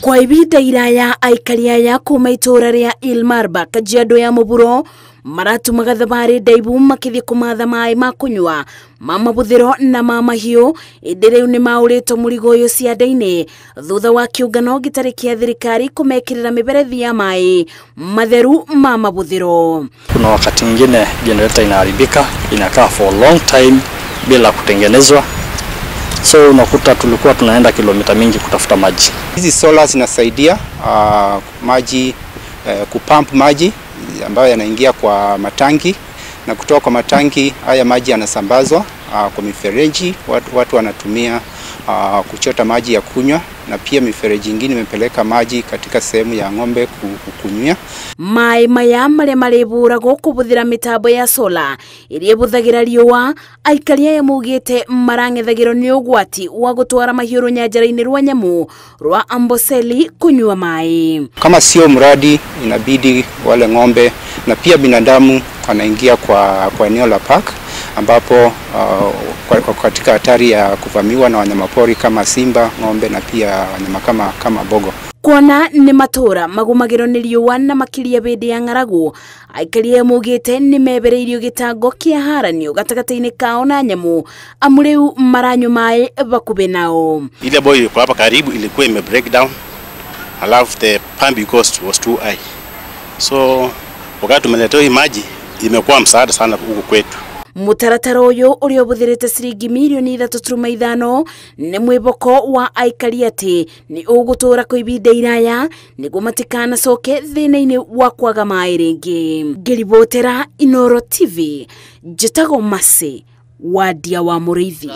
Kwa ibinda iraya aikari aya kuma itura ria Ilmarba Kajiado ya Muburo maratumaga thabarĩ ndaibu makĩthiĩ kũmatha maĩ ma kũnyua ma mabuthĩro na ma mahiũ ĩndĩ rĩu nĩ maũrĩtwo mũrigo ũyũ cianda-inĩ thutha wa kĩũngano gĩtarĩ kĩa thirikari kũmekĩrĩra mĩberethi ya maĩ matheru ma mabuthĩro. Kuna wakati mwingine generator inaharibika, inakaa for long time bila kutengenezwa. So unakuta tulikuwa tunaenda kilomita mingi kutafuta maji. Hizi solar zinasaidia maji kupump maji ambayo yanaingia kwa matangi, na kutoka kwa matangi haya maji yanasambazwa kwa mifereji. Watu wanatumia kuchota maji ya kunywa, na pia mifereji nyingine imepeleka maji katika sehemu ya ng'ombe kukunywa. Mai maya maria marĩbũragwo kũbũthĩra mĩtambo ya sola iria ĩbũthagĩra riũa aikari aya maugĩte marang'ethagĩrwo nĩ ũgwati wa gũtwara mahiũ rũnyanjara-inĩ rwa nyamũ rwa Amboseli kunywa maĩ. Kama sio mradi, inabidi wale ng'ombe na pia binadamu wanaingia kwa eneo la park, ambapo katika hatari ya kuvamiwa na wanyamapori kama simba, ng'ombe na pia wanyama kama bogo. Kuona nĩ matũra magũmagĩrwo nĩ riũa na makĩria hĩndĩ ya ng'aragu aikari aya maugĩte nĩ mebereirio gĩtango kĩa haranio gatagatĩ-inĩ kao na nyamũ amu rĩu maranyua maĩ bakubĩ nao. Ile boy ilikuwa hapa karibu ilikuwa ime breakdown, alafu the pump cost was too high, so wakati tumeletewa hii maji imekuwa msaada sana huku kwetu. Mutaratara uyu uria ubuthirite ciringi mirioni 3.5 ni mwiboko wa aikari ati ni ugutura kwa ibinda iraya niguo matikanacoke thina-ini wa kwaga maĩ ringi. Ngiribotera Inooro TV, njitagwo Mercy Wadia wa Muriithi.